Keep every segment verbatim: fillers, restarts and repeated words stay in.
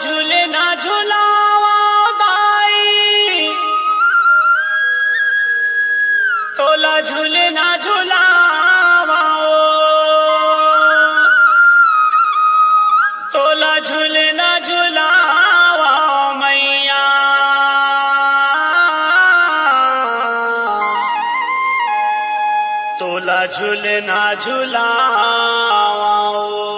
झुलना झुलावा दाई, तोला झुलना झुलावा ओ, तोला झुलना झुलावा मैया, तोला झुलना झुलावा ओ।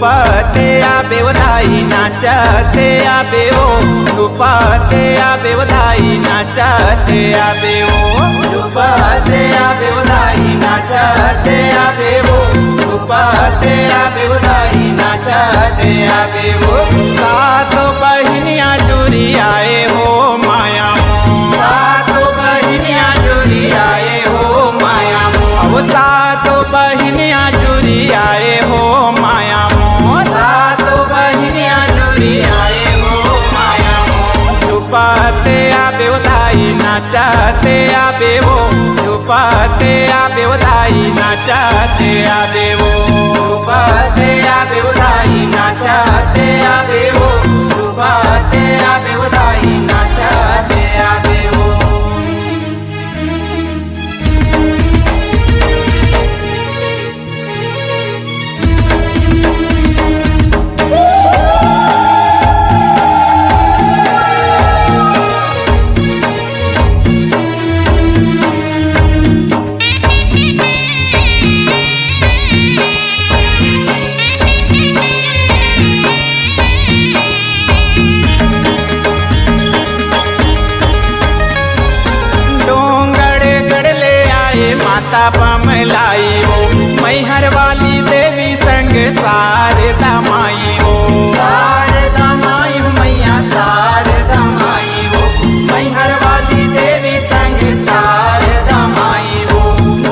पते आबे ओ दाई नाचते आबे ओ, पते आबे ओ दाई नाचते आबे ओ, पते आबे ओ दाई नाचते आबे ओ, पते आबे ओ दाई नाचते आबे ओ। सातो बहिनिया जुरी आए हो माया मोर। सातो बहिनिया जुरी आए हो माया मोर। अब सातो बहिनिया जुरी आए हो माया मोर। सातो बहिनिया जुरी आए हो माया मोर। छुपते आबे ओ दाई नाचते आबे हो। छुपते आबे ओ दाई नाचते आबे हो। छुपते आबे ओ दाई नाचते आबे हो। छुपते आबे ओ दाई नाचते आबे हो। डोंगरगढ़ ले आए माता बमलाई हो, मैहर वाली देवी संग शारदा माई हो। शारदा माई हो मैया, शारदा माई हो, मैहर वाली देवी संग शारदा माई हो।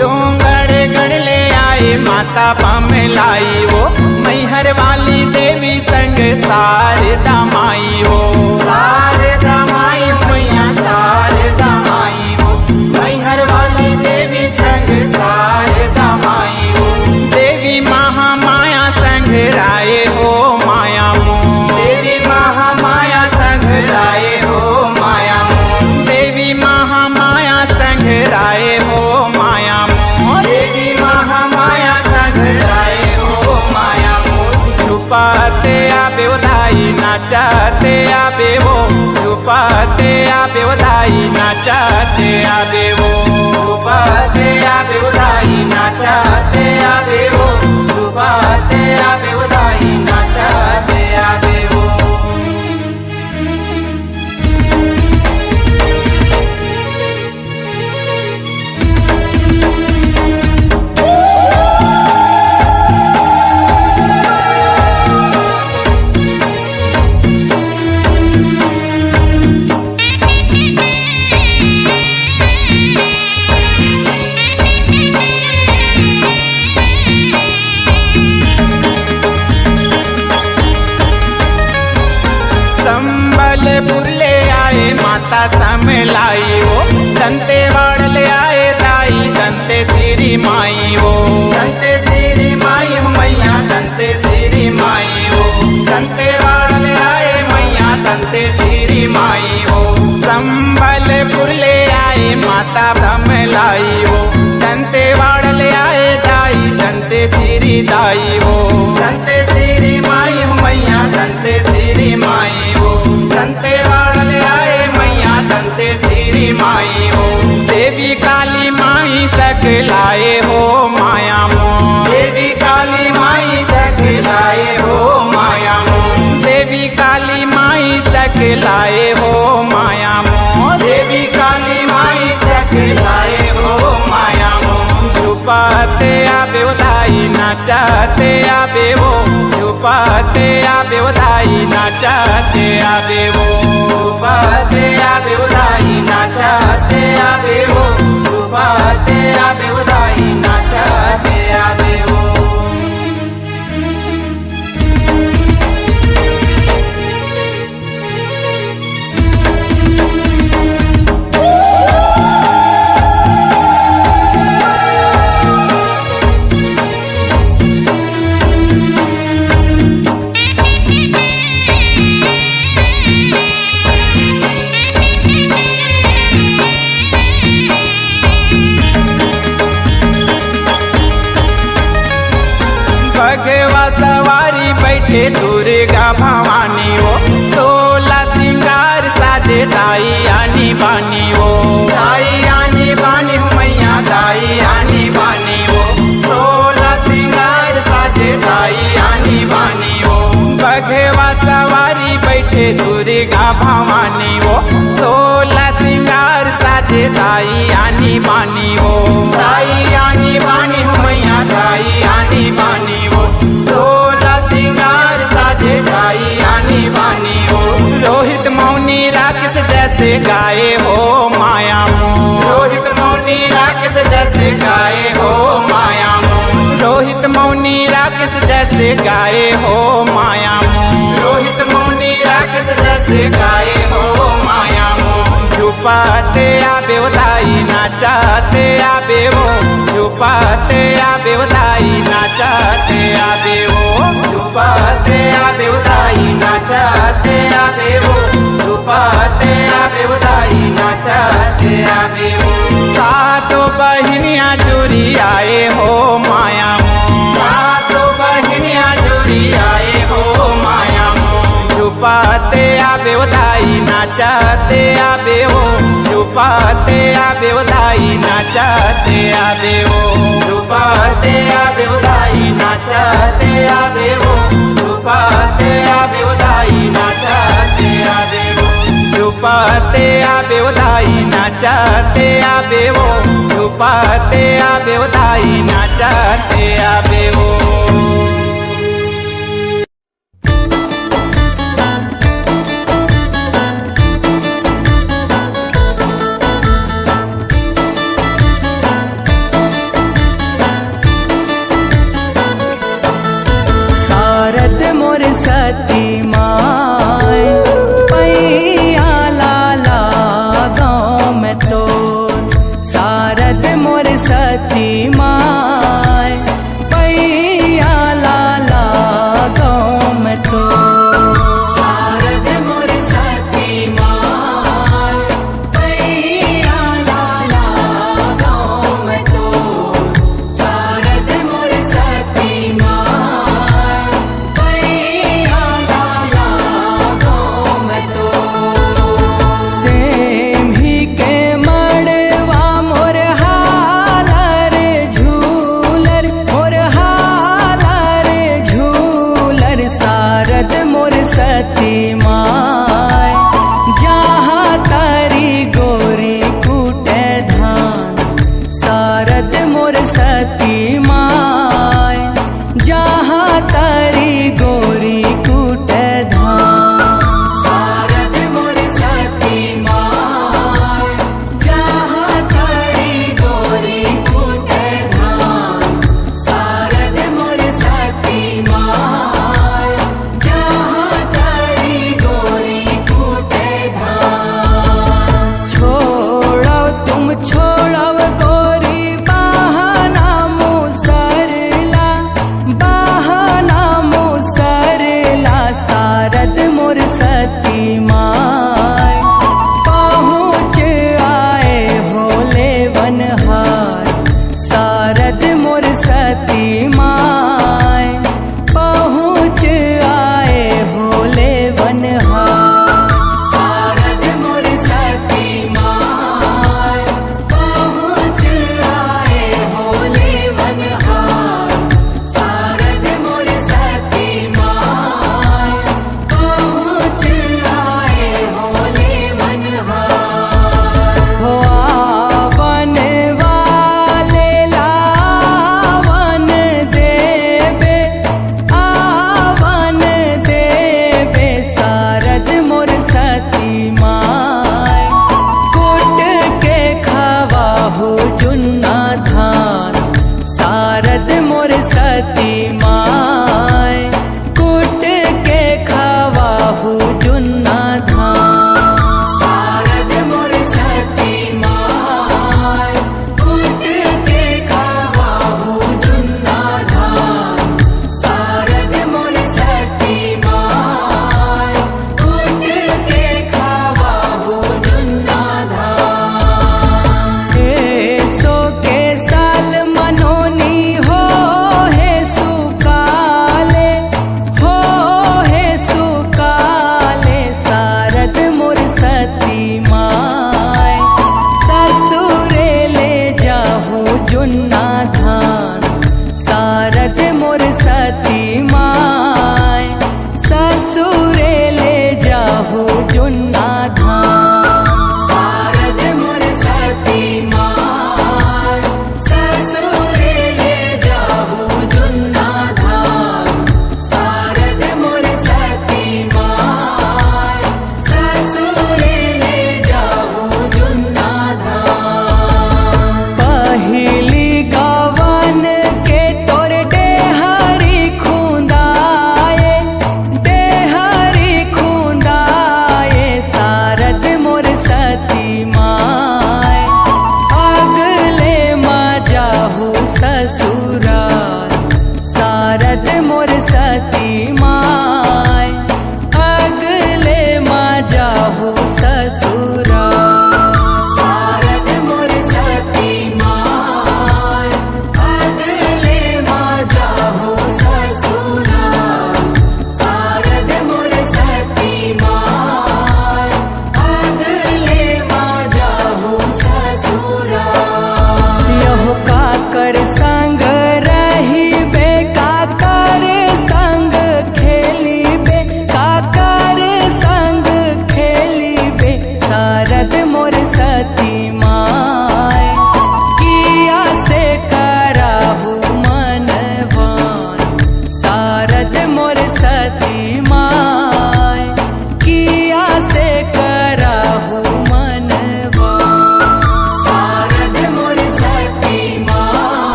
डोंगरगढ़ ले आए माता बमलाई हो, मैहर वाली देवी संग शारदा माई हो। शारदा माई हो मैया, शारदा माई हो, मैहर वाली देवी संग शारदा माई हो। देवी महामाया संग राए हो माया मोर। देवी महामाया संग राए हो माया मोर। देवी महामाया संग राए हो माया मोर। देवी महामाया संग राए हो माया मोर। छुपते आबे ओ दाई नाचते आबे हो। छुपते आबे ओ दाई नाचते आबे हो। छुपते आबे ओ दाई नाचते आबे हो। छुपते आबे ओ दाई नाचते आबे हो। संबलपुर ले आए माता समलाई हो, दंतेवाड़ा ले आए दाई दंतेश्वरी माई हो। दंतेश्वरी माई हो मैया, दंतेश्वरी माई हो। दंतेवाड़ा ले आए मैया, दंतेश्वरी माई हो। संबलपुर ले आए माता समलाई हो, दंतेवाड़ा ले आए दाई दंतेश्वरी दाई हो। दंतेश्वरी माई हो मैया, दंतेश्वरी माई हो। दंतेवाड़ा ले आए मैया, दंतेश्वरी माई हो। देवी काली माई सकलाए हो माया मोर। देवी काली माई सकलाए हो माया मोर। देवी काली माई सकलाए हो माया मोर। देवी काली माई सकलाए हो माया मोर। छुपते आबे ओ दाई नाचते आबे हो। छुपते आबे ओ दाई नाचते आबे हो। छुपते आबे ओ दाई नाचते आबे हो। छुपते आबे ओ दाई नाचते आबे हो। बघवा सवारी बैठे दुर्गा भवानी हो, सोला सिंगार साजे दाई आनी बानी हो। दाई आनी बानी हो मैया, दाई आनी बानी हो। सोला सिंगार साजे दाई आनी बानी भवानी वो, सोलह सिंगार साजे दाई आनी बानी वो। दाई आनी बानी हो मैया, दाई आनी बानी वो, सोलह सिंगार साजे दाई आनी बानी वो। रोहित मौनी राकेश जैसे गाए हो माया मोर। रोहित मौनी राकेश जैसे गाए हो माया मोर। रोहित मौनी राकेश जैसे गाए हो माया मोर। रोहित मौनी राकेश जैसे गाए हो माया मोर। झुपते आबे वो दाई, नाचते आबे वो। झुपते आबे वो दाई, नाचते आबे वो। झुपते आबे वो दाई, नाचते आबे वो। झुपते आबे वो दाई, नाचते आबे वो। सातों बहिनिया जुरी आए हो माया मोर। सातों बहिनिया जुरी आए हो माया मोर। झुपते आबे वो दाई, नाचते आबे वो। झुपते आबे वो दाई, नाचते आबे वो। झुपते आबे वो दाई, नाचते आबे वो। झुपते आबे वो दाई, नाचते आबे वो। झुपते आबे वो दाई, नाचते आबे वो। झुपते आबे वो दाई, नाचते आबे वो। शारद मोर सती माय, पैया ला लगाँव मैं तोर। शारद मोर सती माय, पैया ला लगाँव मैं तोर। शारद मोर सती माय, पैया ला लगाँव मैं तोर। शारद मोर सती माय, पैया ला लगाँव मैं तोर। सेमही के मड़वा मोर हालर झूलर, मोर हालर झूलर। शारद मोर सती माय, जहाँ तारी गोरी कूटे धान। शारद मोर सती माय, जहाँ तारी गोरी कूटे धान। शारद मोर सती माय, जहाँ तारी गोरी कूटे धान। शारद मोर सती माय, जहाँ तारी गोरी कूटे धान। छोड़व तुम छोड़व गोरी बहाना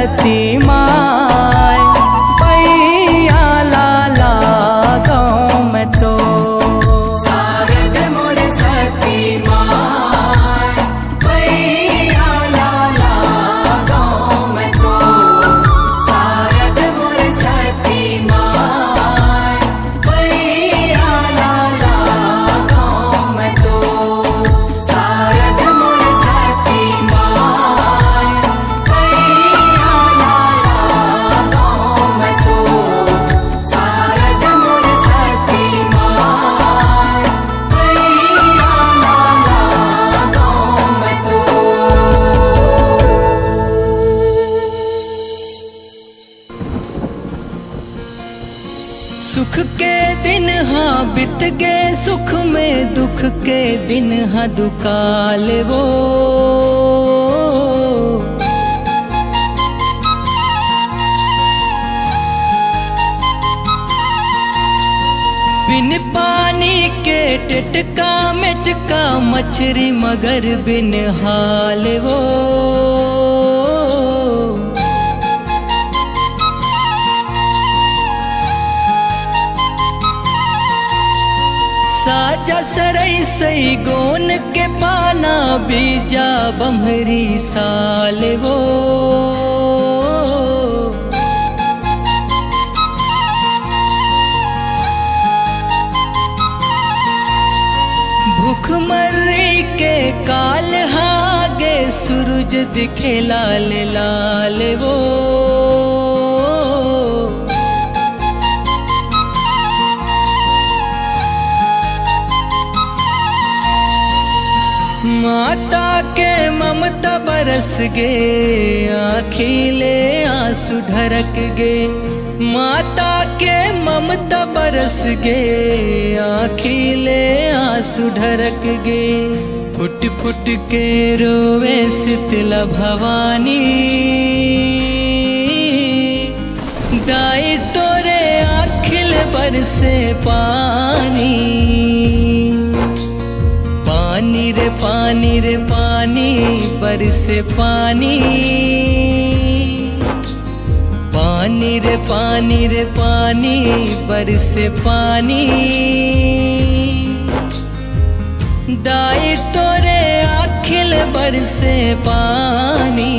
सती माय, पैया ला लागौं मैं तो। शारद मोर सती माय, पैया ला लागौं मैं तो। शारद मोर सती माय, पैया ला लागौं मैं तो। शारद मोर सती माय, पैया ला लागौं मैं तो। शारद मोर सती माय, पैया ला लागौं मैं तो। सुख के दिन हा बित गे, सुख में दुख के दिन हा दुकाल वो। बिन पानी के टेटका मेचका, मछरी मगर बिन हाल वो। साजा सरई सई गोन के पाना, बीजा बम्हरी साल वो। भुखमरी के काल हा गे, सूरज दिखे लाल लाल वो। माता के ममता बरस गे, आँखी ले आँसू ढरक गे। माता के ममता बरस गे, आँखी ले आँसू ढरक गे। फुट फुट के रोवे शीतला भवानी, दाई तोरे आँखी ले बरसे पानी। पानी रे पानी रे पानी, बरसे पानी। पानी रे पानी रे पानी, बरसे पानी। दाई तोरे आँखी ले बरसे पानी।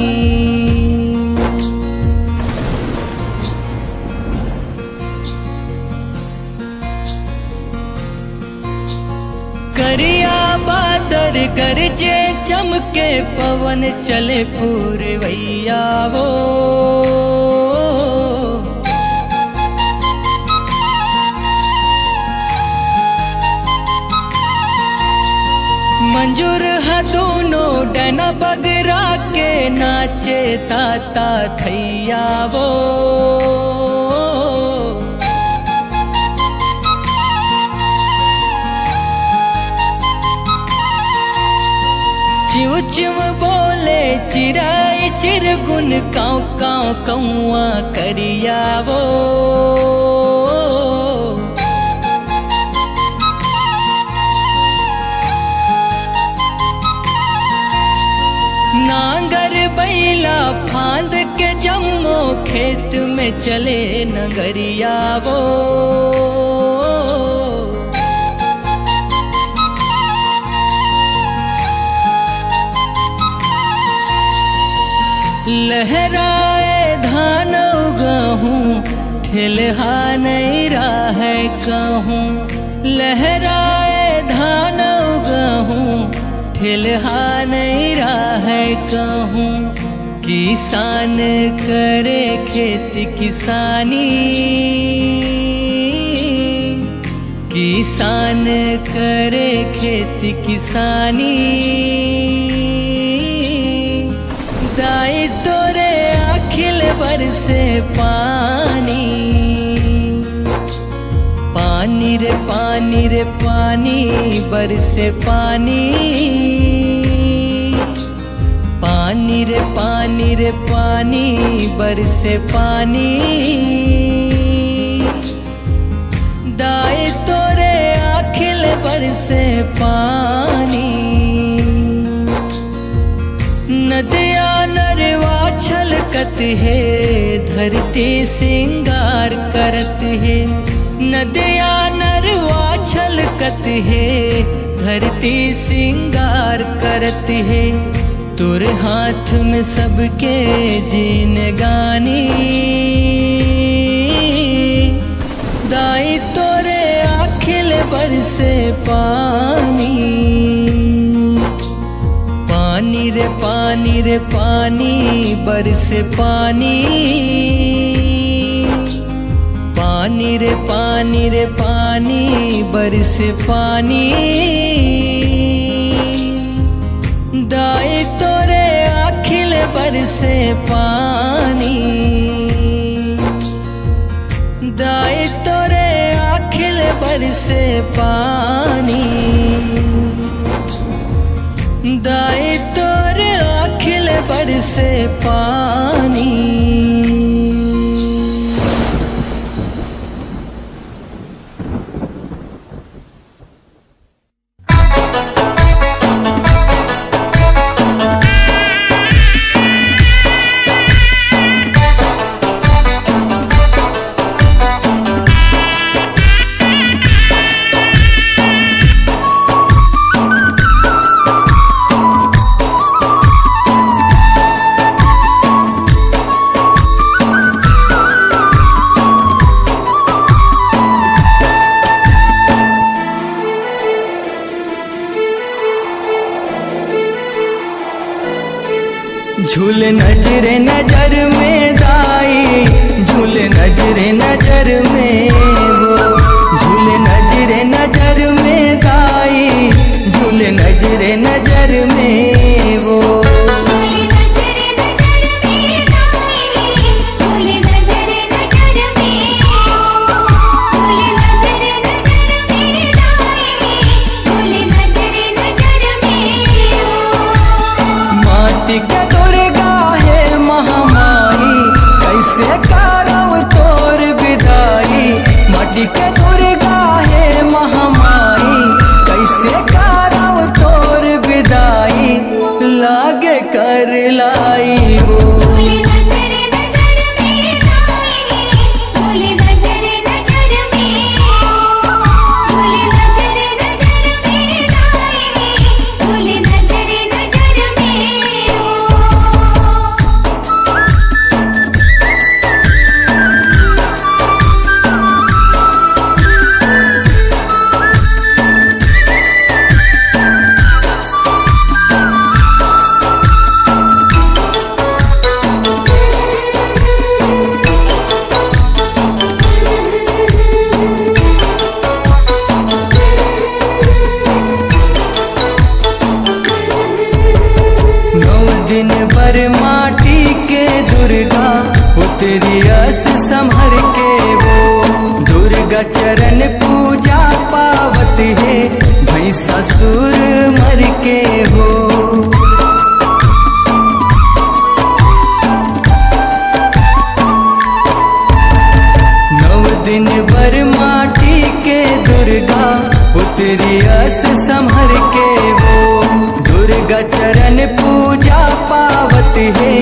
करिया बादर गरजे चमके, पवन चले पुरवैया वो। मंजूर ह दूनो डैना बगरा के, नाचे ताता थैया वो। चिव चिव बोले चिराई चिरगुन, काँव काँव कौआ करिया वो। नांगर बैला फांद के जम्मो, खेत में चले नगरिया वो। लहराए धान उगाहूँ, ठेलहा नइ राहय कहूँ। लहराए धान उगाहूँ, ठेलहा नइ राहय कहूँ। किसान करे खेती किसानी, किसान करे खेती किसानी। दाई तोरे आँखी ले बरसे पानी। पानी रे पानी रे पानी, बरसे पानी। पानी रे पानी रे पानी, बरसे पानी। दाई तोरे आँखी ले बरसे पानी। नदिया नरवा छलकत हे, धरती सिंगार करत हे, नदिया नरवा छलकत हे, धरती सिंगार करत हे। तोर हाथ में सबके जिनगानी, दाई तोरे आँखिल बरसे पानी। पानी रे पानी रे पानी, बरसे पानी। पानी रे पानी रे पानी, बरसे पानी। दाई तोरे आँखिल बरसे पानी, दाई तोरे आँखिल बरसे पानी, दाई तोरे आँखिल बरसे पानी। झूल नजरे नजर में दाई, झूल नजरे नजर में वो, झूल नजरे नजर में दाई, झूल नजरे नजर में वो। माटी के दुर्गा हे महामाई, कैसे करब तोर विदाई। माटी के दुर्गा हे महामाई, कैसे करब तोर विदाई। लागे कर लाई वो। नौ दिन बर माटी के दुर्गा, उतरी अस संभर के वो। दुर्गा चरण पूजा पावत हे, भैंसासुर मर के हो। नौ दिन बर माटी के दुर्गा, उतरी अस संभर के वो। दुर्गा चरण पूजा पावत हे,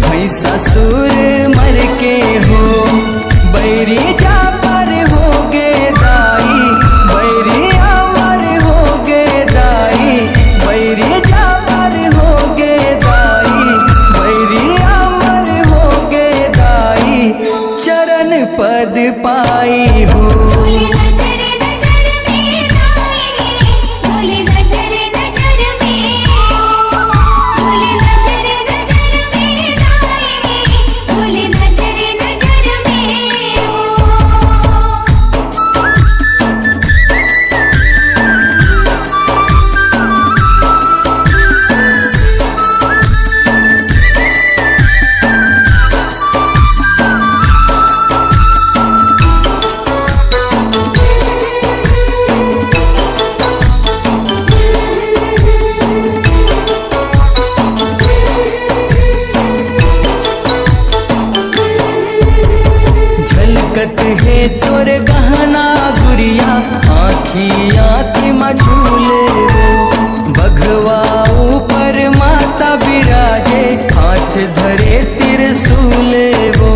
भैंसासुर मर के हो। बैरी जा पर हो गे दाई, बैरी अमर हो गे दाई, बैरी जा पर हो गे दाई, बैरी अमर हो गे दाई, चरण पद पाई हो। झूले वो।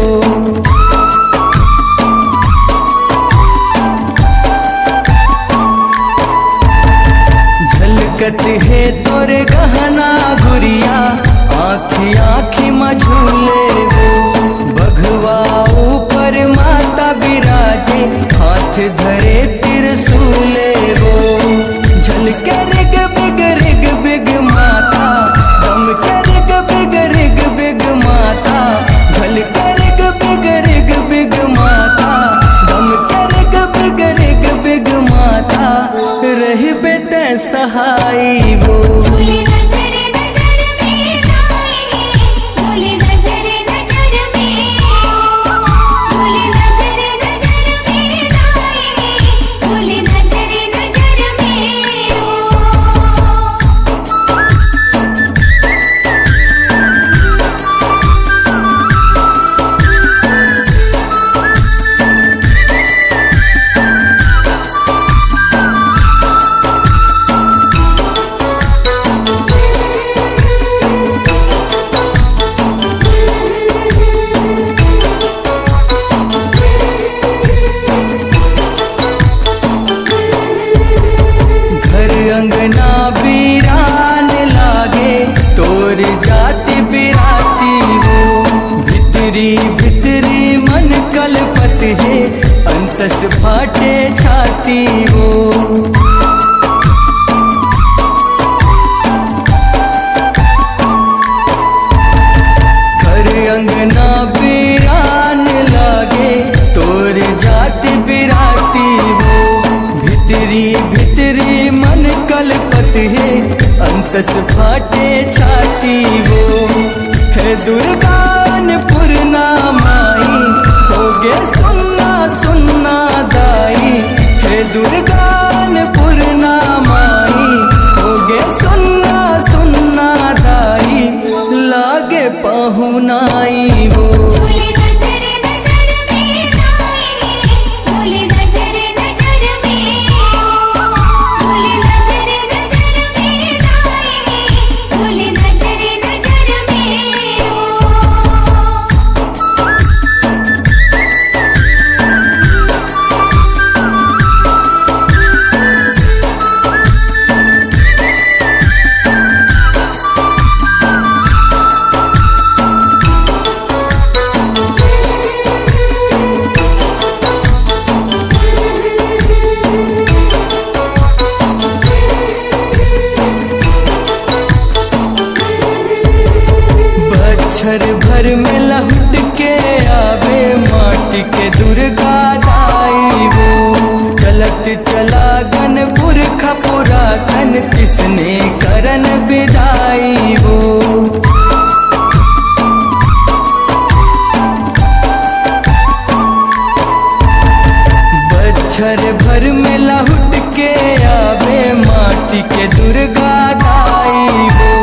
झलकत हे तोर गहना गुरिया, आँखी आँखी म झूले वो। बघवा ऊपर माता बिराजे, हाथ धरे त्रिशूले वो। झलके रिग बिग रिग बिग माता, दमके रिग बिग रिग बिग माता। झलके रिग बिग रिग बिग माता, दमके रिग बिग रिग बिग माता। रहिबे तैं सहाई वो। घर अंगना बीरान लागे, तोर जाति बिराती वो। भितरी भितरी मन कलपत हे, अंतस फाटे छाती वो। घर अंगना बीरान लागे, तोर जाति बिराती वो। भितरी भितरी मन कलपत हे, अंतस फाटे छाती वो। हे दुर्गा अन्नपूर्णा माई, होगे सुन्ना सुन्ना दाई। हे दुर्गा अन्नपूर्णा माई, होगे सुन्ना सुन्ना दाई। लागे पहुनाई वो। बच्छर भर में लहुट के आवे माटी के दुर्गा दाई वो। चलत चला गन पुरखा पुरातन, तिसने करन बिदाई वो। बच्छर भर में लहुट के आवे माटी के दुर्गा दाई वो।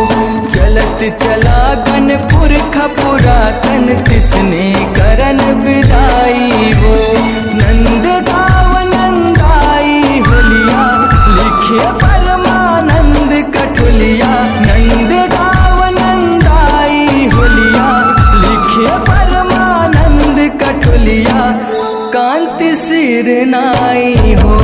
चलत चला गन पुरखा पुरातन, तिसने करन बिदाई वो। नंद गाव नंदाई होलिया, लिखे परमानंद कठोलिया। नंद गाव नंदाई होलिया, लिखे परमानंद कठोलिया। कांति सिर नाई हो।